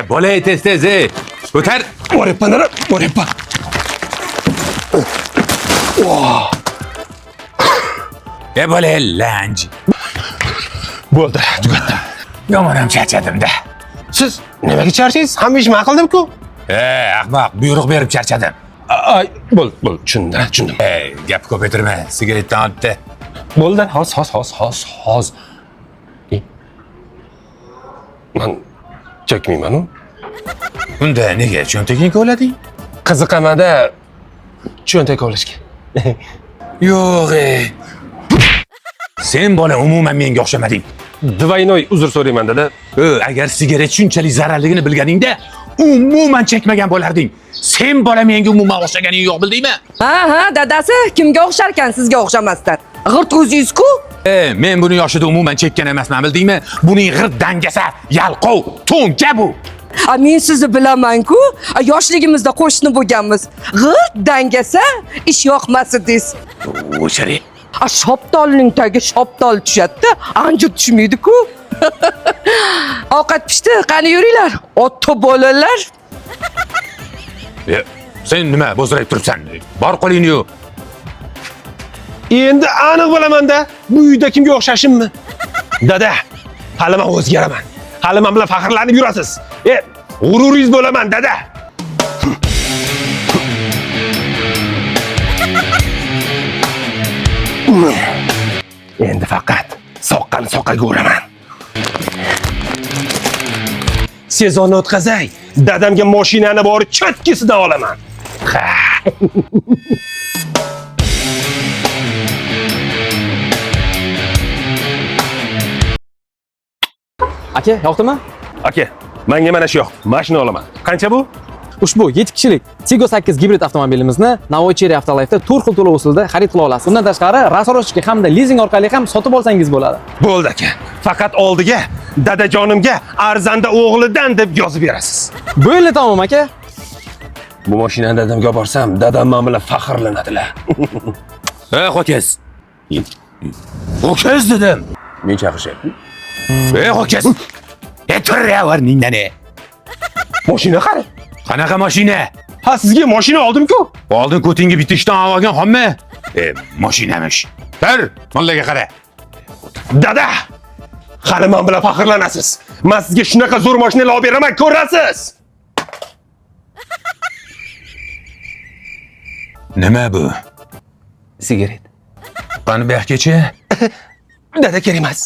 Bola, tez tez, ey. Ko'tar. Boryapman, dada, boryapman. Bola, lanj. Bo'ldi, tugatdim. Yomon ham charchadim-da. Siz nimaga charchaysiz? Hamma ish man qildim-ku. Ahmoq, buyruq berib charchadim. Ay, bo'ldi, bo'ldi, tushundim, tushundim. Gap ko'paytirma, sigaretdan otdi. Bo'ldi, hoz, hoz, hoz, hoz, hoz. Man chekmayman-u. Unda nega cho'ntagingga kovlading? Qiziqamanda cho'ntak olishga. Yo'q, ey. Sen bola umuman menga o'xshamading. Двойной uzr so'rayman, dada. Agar sigaret shunchalik zararligini bilganingda, umuman chekmagan bo'larding. Sen bola menga umuman o'xshaganing yo'q, bildingmi? Ha, ha, dadasi kimga o'xsharkan sizga o'xshamasdan? G'irt o'zingiz-ku. Men buni yoshida umuman chekkan emasman, bildingmi? Buning g'irt dangasa, yalqov, to'nka bu. A men sizni bilaman-ku. A yoshligimizda qo'shni bo'lganmiz. G'irt dangasa, ish yoqmas edingiz. O'chir. A shoptolning tagi shoptol tushadi-da, anjir tushmaydi-ku. Ovqat pishdi, qani yuringlar. Ota bolalar. Sen nima bo'zrayib turibsan? Bor qo'lingni yuv. Endi aniq bilaman-da, bu uyda kimga o'xshashimmi? Dada, hali men o'zgaraman. Hali men bilan faxrlanib yurasiz. G'ururingiz bo'laman, dada. Endi faqat soqqani soqqaga uraman. Sezonni o'tkazay, dadamga mashinani borib chotkisidan olaman. Ha. Aka, yoqdimi? Aka, menga mana shu yoqdi. Mashina olaman. Qancha bu? Ushbu 7 kishilik Tiggo 8 gibrid avtomobilimizni Navoiy Cherry Autolife'da 4 xil to'lov usulida xarid qila olasiz. Undan tashqari, рассрочка hamda lizing orqali ham sotib olsangiz bo'ladi. Bo'ldi aka. Faqat oldiga dadajonimga arzanda o'g'lidan deb yozib berasiz. Bo'ldi tamom aka. Bu mashinani dadamga borsam, dadam men bilan faxrlanadilar. Ey, ho'kiz. Ho'kiz dedim. Men chaqirishyapti. Ey, ho'kiz. Tur ya o'rningdan. Ey. Mashina qani? Qanaqa mashina? Ha, sizga mashina oldim-ku. Oldin ko'tingga bitta ishdan olgan hommi? Mashinamish. Tur, mullaga qara. Dada, hali men bilan faxrlanasiz. Men sizga shunaqa zo'r mashinalar olib beraman, ko'rasiz. Nima bu? Sigaret. Qani bu yoqgacha? Dada kerak emas.